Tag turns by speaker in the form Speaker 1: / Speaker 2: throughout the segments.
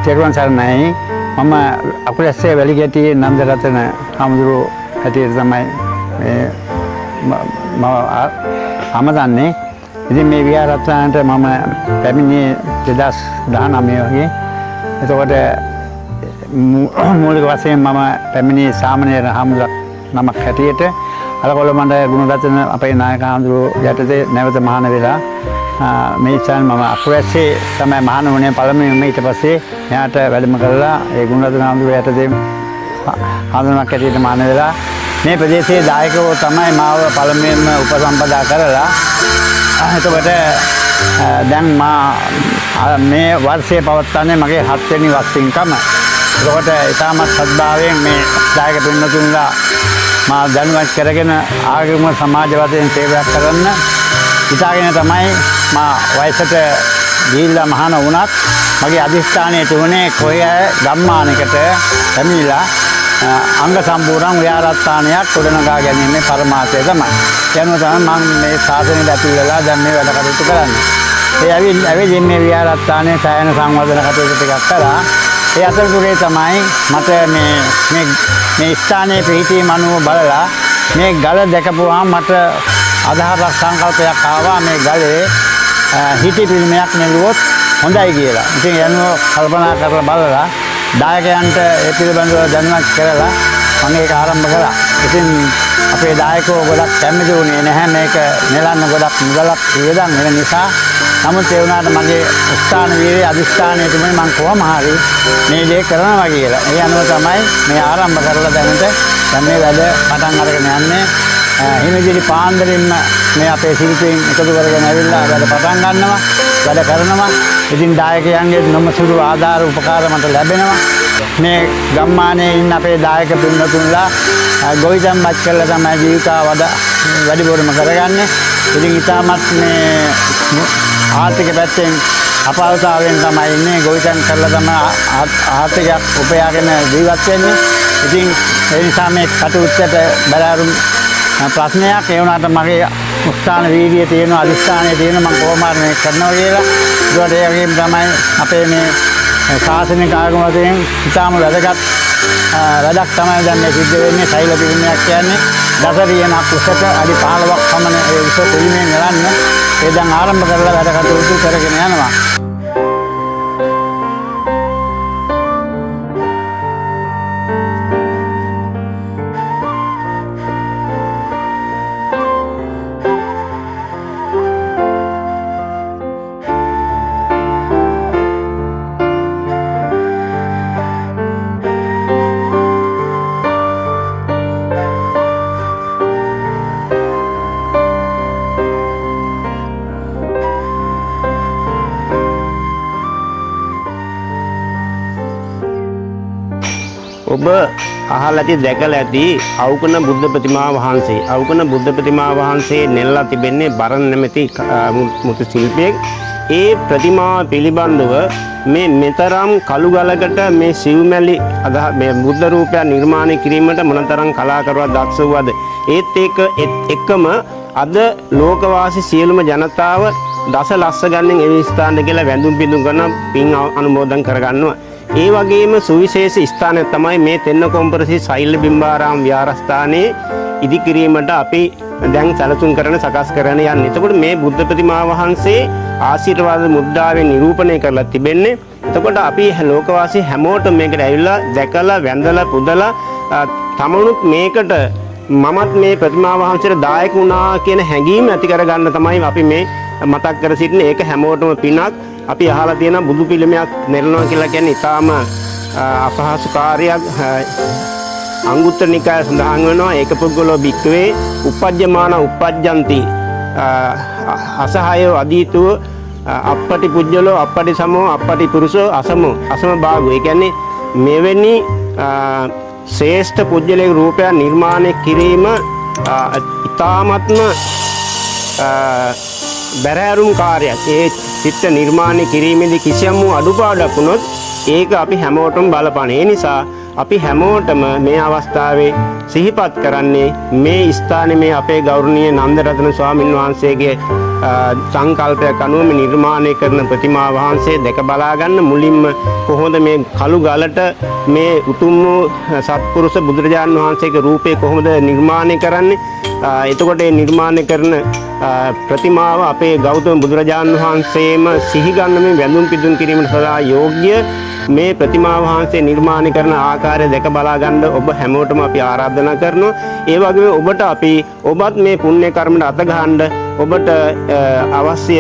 Speaker 1: තෙරුවන් සරණයි. මම අකුරැස්සේ වැලිකැටියේ නන්දරතන හාමුදුරුවෝ හැටියට තමයි මේ මම අමතන්නේ. ඉතින් මේ විහාරස්ථානයට මම පැමිණියේ 2019 වගේ. එතකොට මූලික වශයෙන් මම පැමිණියේ සාමණේර හාමුදුරුවෝ නමක් හැටියට. අලකොළ මණ්ඩල ගුණරත්න අපේ නායක හාමුදුරුවෝ යටතේ නැවත මහාන වෙලා මේ ස්ථානේ මම අකුරැස්සේ තමයි මහාන වුණේ පළමුවෙන්ම. ඊට පස්සේ මෙහාට වැඩම කරලා ඒ ගුණරත්න හාමුදුරුවෝ යටතේ හාමුදුරුවෝ හැටියට මහාන වෙලා මේ ප්‍රදේශයේ දායකවෝ තමයි මාව පළමුවෙන්ම උපසම්පදා කරලා. එතකොට දැන් මා මේ වර්ෂයේ පවත්වන්නේ මගේ 7 වෙනි වස් පින්කම. එතකොට ඉතාමත් සද්භාවයෙන් මේ දායක පින්වතුන්ලා මා දැනුවත් කරගෙන ආගමික සමාජ වශයෙන් සේවයක් කරන්න හිතාගෙන තමයි මා වයසට ගිහිල්ලා මහාන වුණත් මගේ අධිෂ්ඨානය තිබුණේ කොහේ ගම්මානයකට පැමිණිලා අංග සම්පූර්ණ විහාරස්ථානයක් ගොඩනගා ගැනීමේ පරමාර්ථය තමයි. ඒ අනුව තමයි මම මේ ශාසනයට ඇතුල් වෙලා දැන් මේ වැඩ කටයුතු කරන්නේ. ඒ ඇවිදින් මේ විහාරස්ථානයේ සෑහෙන සංවර්ධන කටයුතු ටිකක් කරා. ඒ අතරතුරේ තමයි මට මේ මේ මේ ස්ථානයේ පිහිටීම අනුව බලලා මේ ගල දැකපුවාම මට අදහසක් සංකල්පයක් ආවා මේ ගලේ හිටි පිළිමයක් නෙළුවොත් හොඳයි කියලා. ඉතින් ඒ අනුව කල්පනා කරලා බලලා දායකයන්ට ඒ පිළිබඳව දැනුවත් කරලා මම ඒක ආරම්භ කළා. ඉතින් අපේ දායකයෝ ගොඩක් කැමති වුණේ නැහැ මේක නෙලන්න ගොඩක් මුදලක් වියදම් වෙන නිසා. නමුත් ඒ වුණාට මගේ උත්සාහන වීර්යය අධිෂ්ඨානය තිබුණේ මං කොහොම හරි මේ දේ කරනවා කියලා. ඒ අනුව තමයි මේ ආරම්භ කරලා දැනට දැන් මේ වැඩ පටන් අරගෙන යන්නේ. හිමිදිරි පාන්දරින්ම මේ අපේ ශිල්පීන් එකතු කරගෙන ඇවිල්ලා වැඩ පටන් ගන්නවා, වැඩ කරනවා. ඉතින් දායකයන්ගේ නොමසුරු ආධාර උපකාර මට ලැබෙනවා. මේ ගම්මානයේ ඉන්න අපේ දායක පින්වතුන්ලා ගොවිතැන්පත් කරලා තමයි ජීවිකාව වැඩිපුරම කරගන්නේ. ඉතින් ඉතාමත් මේ ආර්ථික පැත්තෙන් අපහසුතාවයෙන් තමයි ඉන්නේ. ගොවිතැන් කරලා තමයි ආර්ථිකයක් උපයාගෙන ජීවත් වෙන්නේ. ඉතින් ඒ නිසා මේ කටයුත්තට බැලෑරුම් ප්‍රශ්නයක්. ඒ වුණාට මගේ උත්සාහන වීර්යය තියෙනවා, අධිෂ්ඨානය තියෙනවා මම කොහොම හරි මේක කරනවා කියලා. ඒකට ඒ වගේම තමයි අපේ මේ ශාසනික ආගම වශයෙන් ඉතාම වැදගත් වැඩක් තමයි දැන් මේ සිද්ධ වෙන්නේ. ශෛල පිළිමයක් කියන්නේ දසරියනක් උසට අඩි 15ක් පමණ ඒ උස පිළිමය නෙලන්න ඒ දැන් ආරම්භ කරලා වැඩ කටයුතු කරගෙන යනවා.
Speaker 2: ඔබ අහලා ඇති දැකලා ඇති අවුකන බුද්ධ ප්‍රතිමා වහන්සේ. අවුකන බුද්ධ ප්‍රතිමා වහන්සේ නෙල්ලා තිබෙන්නේ බරණ නැමැති මුතු ශිල්පියෙක්. ඒ ප්‍රතිමාව පිළිබඳව මේ මෙතරම් කළු ගලකට මේ සිව්මැලි අදහ මේ බුද්ධ රූපය නිර්මාණය කිරීමට මොනතරම් කලාකරුවා දක්ෂ වුවද, ඒත් ඒක එක්කම අද ලෝකවාසී සියලුම ජනතාව දස ලක්ෂ ගණන් ඒ ස්ථානට කියලා වැඳුම් පිඳුම් කරන පින් අනුමෝදන් කරගන්නවා. ඒ වගේම සුවිශේෂ ස්ථානයක් තමයි මේ තෙන්නකොම්පරසි සෛල බිම්බාරාම විහාරස්ථානයේ ඉදිකිරීමට අපි දැන් සැලසුම් කරන සකස් කරන යන්නේ. එතකොට මේ බුද්ධ ප්‍රතිමා වහන්සේ ආශිර්වාද මුද්‍රාවෙන් නිරූපණය කරලා තිබෙන්නේ. එතකොට අපි ලෝකවාසී හැමෝටම මේකට ඇවිල්ලා දැකලා වැඳලා පුදලා තමනුත් මේකට මමත් මේ ප්‍රතිමා වහන්සේට දායක වුණා කියන හැඟීම ඇති කරගන්න තමයි අපි මේ මතක් කර සිටින්නේ. ඒක හැමෝටම පිනක්. අපි අහලා තියෙනවා බුදු පිළිමයක් නෙලනවා කියලා කියන්නේ ඉතාම අපහසු කාර්යයක්. අංගුත්තර නිකාය සඳහන් වෙනවා ඒක පුද්ගලෝ භික්ඛවේ උපජ්ජමාන උපජ්ජಂತಿ අසහායෝ අදීතුව අපපටි පුජ්‍යලෝ අපපටි සමෝ අපපටි පුරුෂෝ අසමෝ අසම භාගෝ. ඒ කියන්නේ මෙවැනි ශ්‍රේෂ්ඨ පුජ්‍යලයේ රූපයක් නිර්මාණය කිරීම ඉතාමත්ම බැරෑරුම් කාර්යයක්. ඒ චිත්‍ර නිර්මාණය කිරීමේදී කිසියම් වූ අඩුපාඩුවක් වුණොත් ඒක අපි හැමෝටම බලපාන. ඒ නිසා අපි හැමෝටම මේ අවස්ථාවේ සිහිපත් කරන්නේ මේ ස්ථානයේ මේ අපේ ගෞරවනීය නන්දරත්න ස්වාමින් වහන්සේගේ සංකල්පයක් අනුව මේ නිර්මාණය කරන ප්‍රතිමා වහන්සේ දැක බලා ගන්න මුලින්ම කොහොමද මේ කළු ගලට මේ උතුම් වූ සත්පුරුෂ බුදුරජාණන් වහන්සේගේ රූපය කොහොමද නිර්මාණය කරන්නේ? එතකොට ඒ නිර්මාණය කරන ප්‍රතිමාව අපේ ගෞතම බුදුරජාණන් වහන්සේම සිහි ගන්න මේ වැඳුම් පිදුම් කිරීමට සදා යෝග්‍ය මේ ප්‍රතිමා වහන්සේ නිර්මාණය කරන ආකාරය දැක බලා ගන්න ඔබ හැමෝටම අපි ආරාධනා කරනවා. ඒ වගේම ඔබට අපි ඔබත් මේ පුණ්‍ය කර්මයට අත ගහන්න ඔබට අවශ්‍ය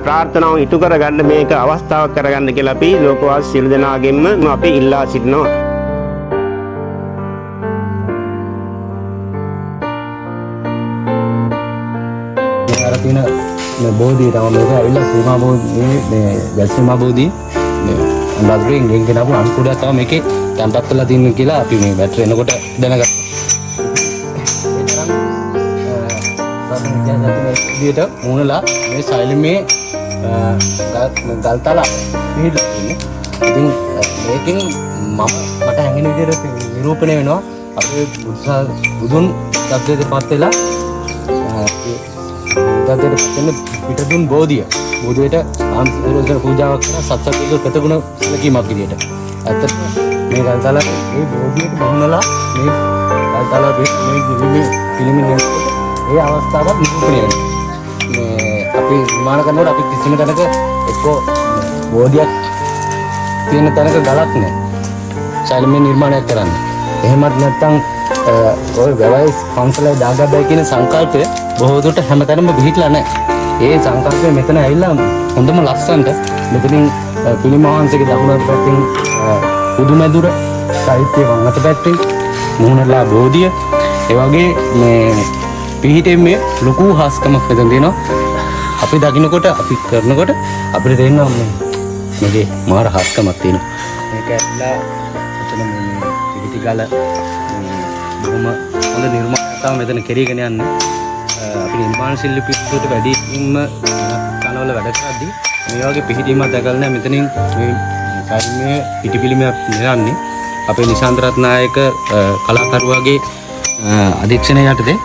Speaker 2: ප්‍රාර්ථනාව ඉටු කරගන්න මේක අවස්ථාවක් කරගන්න කියලා අපි ලෝකවාසී සියලු දෙනාගෙන්ම අපි ඉල්ලා සිටිනවා.
Speaker 3: මේ අර තියෙන මේ බෝධිය තමයි මේක ඇවිල්ලා සීමා බෝධිය මේ වැල්සීමා බෝධිය මේ අනුරාධපුරයෙන් ගෙන් ගෙනාවු අන්කුඩයක් තමයි මේකේ තැන්පත් වෙලා තියෙන්නේ කියලා අපි මේ බැටරි එනකොට දැනගත්තා. ඒ තරම් සාධන ඉතිහාසයත් මේ විදියට මුණලා මේ ශෛලමේ ගල්තල පිහිටලා තියෙන්නේ. ඉතින් මේකෙන් මට හැඟෙන විදියට නිරූපණය වෙනවා අපේ බුදුන් තත්ත්වයට පත් වෙලා බුද්ධත්වයට පත් වෙන පිටදුන් බෝධිය බෝධියට ආම්සරෝසන පූජාවක් කරන සත්සත්වික ප්‍රතිගුණ සැලකීමක් විදියට. ඇත්තටම මේ ගල්තල මේ බෝධියට මුහුණලා මේ ගල්තල මේ පිළිමේ පිළිමේ ඒ අවස්ථාවත් නිරූපණය වෙනවා. මේ අපි නිර්මාණ කරනකොට අපි කිසිම තැනක එක්කෝ බෝධියක් තියෙන තැනක ගලක් නෑ. ශෛලමය නිර්මාණයක් කරන්න. එහෙමත් නැත්නම් ඔය වැවයි පන්සලයි දාගබයි කියන සංකල්පය බොහෝ දුරට හැමතැනම පිහිටලා නැහැ. ඒ සංකල්පය මෙතන ඇවිල්ලා හොඳම ලස්සනට මෙතනින් පිළිම වහන්සේගේ දකුණු අත පැත්තෙන් පුදුමැදුර චෛත්‍ය වම් අත පැත්තෙන් මුහුණලා බෝධිය ඒ වගේ මේ පිහිටෙන් මේ ලොකු හාස්කමක් මෙතන තියෙනවා. අපි දකින්නකොට අපි කරනකොට අපිට තේරෙනවා මේ මේකේ මාර හාස්කමක් තියෙනවා. මේක ඇවිල්ලා එතන මේ පිහිටි ගල මේ බොහොම හොඳ නිර්මාණයක් තමයි මෙතන කෙරීගෙන යන්නේ. අපි නිර්මාණ ශිල්පීන්ට වැඩිම තනවල වැඩ කරද්දී මේ වගේ පිහිටීමක් දැකලා නැහැ. මෙතනින් මේ සාමාන්‍ය පිටි පිළිමයක් නිරන්නේ අපේ නිශාන්ත රත්නායක කලාකරුවාගේ අධීක්ෂණය යටතේ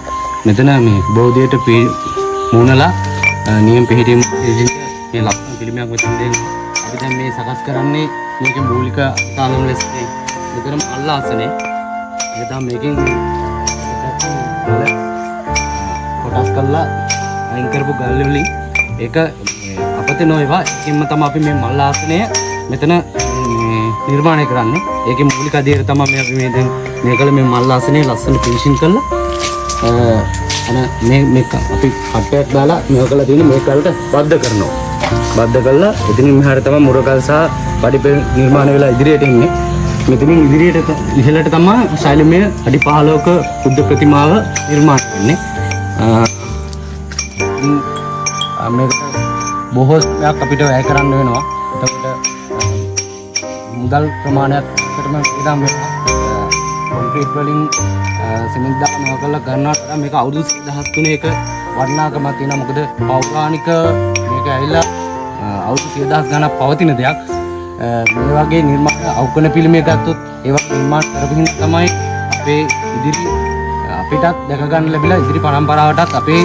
Speaker 3: මෙතන මේ බෝධියට මුණලා නියම පිහිටීම මේ ලස්සන පිළිමයක් මෙතන දෙනවා. අපි දැන් මේ සකස් කරන්නේ මේකේ මූලික සාධන ලෙස මේ මෙතනම අල්ලාසනේ. ඒක තමයි මේකෙන් ගල කොටස් කරලා අයින් කරපු ගල් වලින් ඒක අපතේ නොවේවා. ඒකෙන්ම තමයි අපි මේ මල් ආසනය මෙතන මේ නිර්මාණය කරන්නේ. ඒකේ මූලික අධ්‍යයනය තමයි මේ අපි මේ දැන් මේ කළ මේ මල් ආසනය ලස්සන ෆිනිෂින් කරලා අන මේ මේ අපි කට්ටයක් දාලා මේක කරලා තියෙන මේ කලට බද්ධ කරනවා. බද්ධ කරලා එතනින් මෙහාට තමයි මුරගල් සහ පඩිපෙළ නිර්මාණය වෙලා ඉදිරියට එන්නේ. මෙතනින් ඉදිරියට ඉහළට තමයි ශෛලමය අඩි 15ක බුද්ධ ප්‍රතිමාව නිර්මාණය වෙන්නේ. ඉතින් මේකට බොහෝ සමයක් අපිට වැය කරන්න වෙනවා. එතකොට මුදල් ප්‍රමාණයක් ඇත්තටම වියදම් වෙනවා. කොන්ක්‍රීට් වලින් සිමෙන්ති දාලා මේවා කරලා ගන්නවට වඩා මේක අවුරුදු 2003 එක වටිනාකමක් තියෙනවා. මොකද පෞරාණික මේක ඇවිල්ලා අවුරුදු 100,000 ගණක් පවතින දෙයක්. මේ වගේ නිර්මාණ අවකන පිළිමය ගත්තොත් ඒ වගේ නිර්මාණ කරපු හින්දා තමයි අපේ ඉදිරි අපිටත් දැක ගන්න ලැබිලා ඉදිරි පරම්පරාවටත් අපේ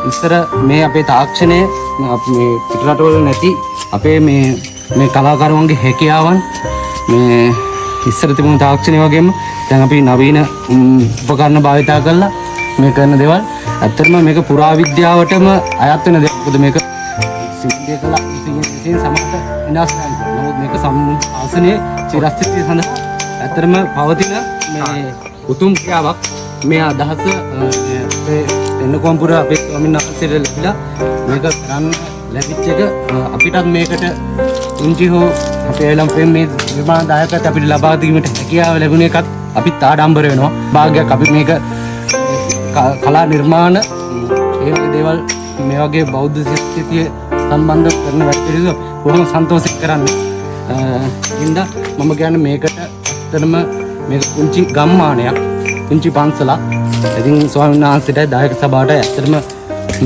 Speaker 3: ඉස්සර මේ අපේ තාක්ෂණය මේ පිටරටවල නැති අපේ මේ මේ කලාකරුවන්ගේ හැකියාවන් මේ ඉස්සර තිබුණු තාක්ෂණය වගේම දැන් අපි නවීන උපකරණ භාවිතා කරලා මේ කරන දේවල් ඇත්තටම මේක පුරාවිද්‍යාවටම අයත් වෙන දෙයක්. මොකද මේක සිද්ධිය කළා විසින් සමහරට විනාශ වෙනවා. නමුත් මේක සම්මුති ආසනයේ චිරස්ථිතිය සඳහා ඇත්තටම පවතින මේ උතුම් ක්‍රියාවක්. මේ අදහස අපේ එන්නකොම්පුර අපේ ස්වාමීන් වහන්සේට ලැබිලා මේක කරන්න ලැබිච්ච එක අපිටත් මේකට පුංචි හෝ අපේ ළම් මේ නිර්මාණ දායකත්වය අපිට ලබා දීමට හැකියාව ලැබුණ එකත් අපිත් ආඩම්බර වෙනවා. භාග්‍යයක් අපි මේක කලා නිර්මාණ ඒ වගේ දේවල් මේ වගේ බෞද්ධ සංස්කෘතිය සම්බන්ධ කරන වැඩ පිළිවෙල බොහොම සන්තෝෂයෙන් කරන්නේ. හින්දා මම කියන්නේ මේකට ඇත්තටම මේක පුංචි ගම්මානයක්, පුංචි පන්සලක්. ඉතින් ස්වාමීන් වහන්සේට දායක සභාවට ඇත්තටම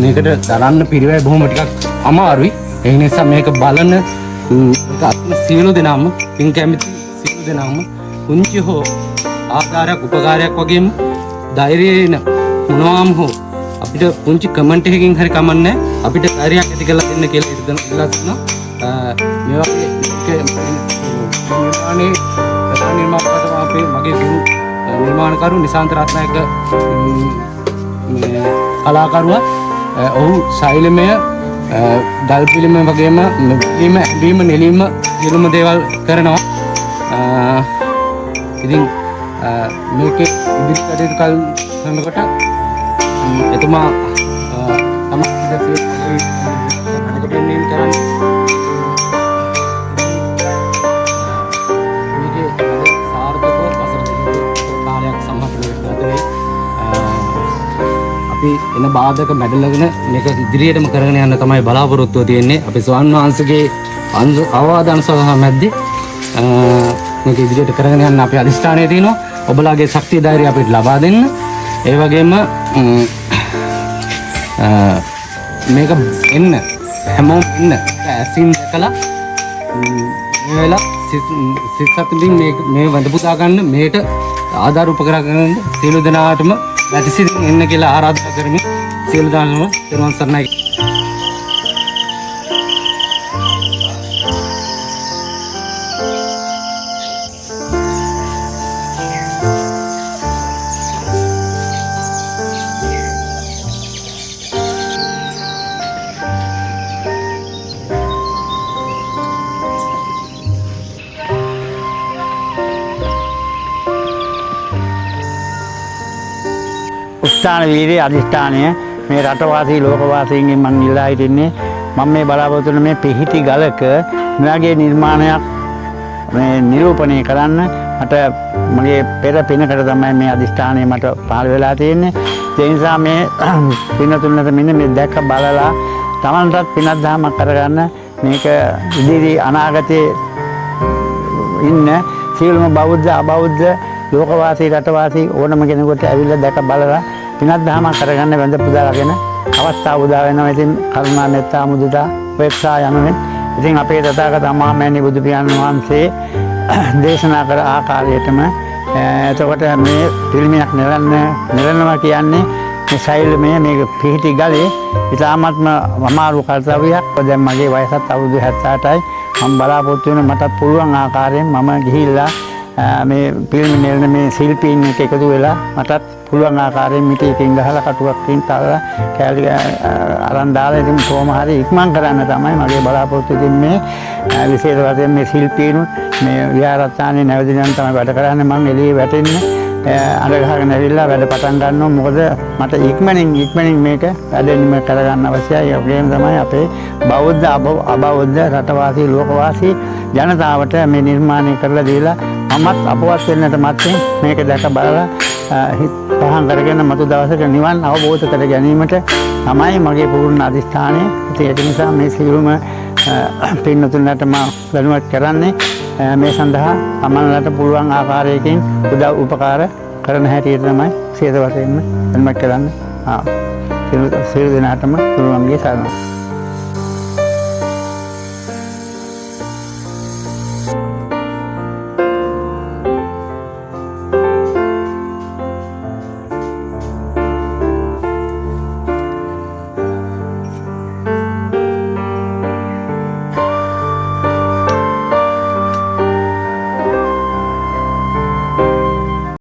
Speaker 3: මේකට දරන්න පිරිවැය බොහොම ටිකක් අමාරුයි. ඒ නිසා මේක බලන මේක අත්න සියලු දෙනාම පින් කැමති සියලු දෙනාම පුංචි හෝ ආකාරයක් උපකාරයක් වගේම ධෛර්යයෙන් මොනවාම හෝ අපිට අපිට පුංචි කමෙන්ට් එකකින් හරි කමන්නේ අපිට ධෛර්යයක් ඇති කරලා දෙන්න කියලා ඉල්ලා සිටිනවා. මේ වගේ නිර්මාණයේ ප්‍රධාන නිර්මාණකරු අපේ මගේ ගුරු නිර්මාණකරු නිශාන්ත රත්නායක මේ කලාකරුවා. ඔහු ශෛලමය ගල් පිළිම වගේම පිළිම ඇඳීම නෙලීම සියලුම දේවල් කරනවා. ඉතින් මේකේ ඉදිරි කටයුතු කරනකොට එතුමා තමයි අපිට පෙන්වීම කරන්නේ. මේකේ අද සාර්ථකව වසර දෙකක කාලයක් සමහර වෙලට ගත වෙයි. අපි එන බාධක මැඩලගෙන මේක ඉදිරියටම කරගෙන යන්න තමයි බලාපොරොත්තුව තියෙන්නේ. අපි ස්වාමීන් වහන්සේගේ අවවාද අනුශාසනා මැද්දේ මේක ඉදිරියට කරගෙන යන්න අපි අදිෂ්ඨානය තියෙනවා. ඔබලාගේ ශක්තිය ධෛර්යය අපිට ලබා දෙන්න. ඒ වගේම මේක එන්න හැමෝම එන්න ඇසින් දැකලා මේ වෙලාව සිත් සතුටින් මේ වැඳ පුදා ගන්න, මේට ආධාර උපකරණ ගන්න සියලු දෙනාටම වැටිසිතින් එන්න කියලා ආරාධනා කරමින් සියලු දෙනාටම තෙරුවන් සරණයි.
Speaker 1: උස්ථාන වීරිය අධිෂ්ඨානය මේ රටවාසී ලෝකවාසීන්ගෙන් මං ඉල්ලා හිටින්නේ. මම මේ බලාපොරොත්තු වෙන මේ පිහිටි ගලක මෙයාගේ නිර්මාණයක් මේ නිරූපණය කරන්න මට මගේ පෙර පිනකට තමයි මේ අධිෂ්ඨානය මට පහළ වෙලා තියෙන්නේ. ඒ නිසා මේ පිනතුන්ට මෙන්න මේ දැක බලලා තමන්ටත් පිනක් දහමක් කරගන්න මේක ඉදිරි අනාගතයේ ඉන්න සියලුම බෞද්ධ අබෞද්ධ ලෝකවාසී රටවාසී ඕනම කෙනෙකුට ඇවිල්ලා දැක බලලා පිනක් දහමක් කරගන්න වැඳ පුදාගෙන අවස්ථාව උදා වෙනවා. ඉතින් කරුණා මෙත්තා මුදිතා උපේක්ෂා යනුවෙන් ඉතින් අපේ තථාගත අමාමෑණි බුදු පියාණන් වහන්සේ දේශනා කර ආකාරයටම එතකොට මේ පිළිමයක් නෙලනවා කියන්නේ මේ ශෛලමය මේක පිහිටි ගලේ ඉතාමත්ම අමාරු කර්තව්‍යයක්. දැන් මගේ වයසත් අවුරුදු 78යි. මම බලාපොරොත්තු වෙන මටත් පුළුවන් ආකාරයෙන් මම ගිහිල්ලා මේ පිළිම නෙලන මේ ශිල්පීන් එක්ක එකතු වෙලා මටත් පුළුවන් ආකාරයෙන් මිටියකින් ගහලා කටුවකින් තලලා කෑලි අරන් දාලා ඉතින් කොහොම හරි ඉක්මන් කරන්න තමයි මගේ බලාපොරොත්තු. ඉතින් මේ විශේෂ වශයෙන් මේ ශිල්පීනුත් මේ විහාරස්ථානයේ නැවතිනම් තමයි වැඩ කරන්නේ. මං එළියේ වැටෙන්නේ අඬ ගහගෙන ඇවිල්ලා වැඩ පටන් ගන්නවා. මොකද මට ඉක්මනින් මේක වැඩෙන්නම කරගන්න අවශ්‍යයි. ඒ වගේම තමයි අපේ බෞද්ධ අබෞද්ධ රටවාසී ලෝකවාසී ජනතාවට මේ නිර්මාණය කරලා දීලා මමත් අපවත් වෙන්නට මත්තෙන් මේක දැක බලලා හිත පහන් කරගෙන මතු දවසක නිවන් අවබෝධ කර ගැනීමට තමයි මගේ පූර්ණ අධිෂ්ඨානය. ඉතින් ඒක නිසා මේ සියලුම පින්වතුන්ලට මම දැනුවත් කරන්නේ මේ සඳහා තමන්ලට පුළුවන් ආකාරයකින් උදව් උපකාර කරන හැටියට තමයි සියත වශයෙන්ම දැනුවත් කරන්න. සියලු දෙනාටම තුරුවන්ගේ සරණයි.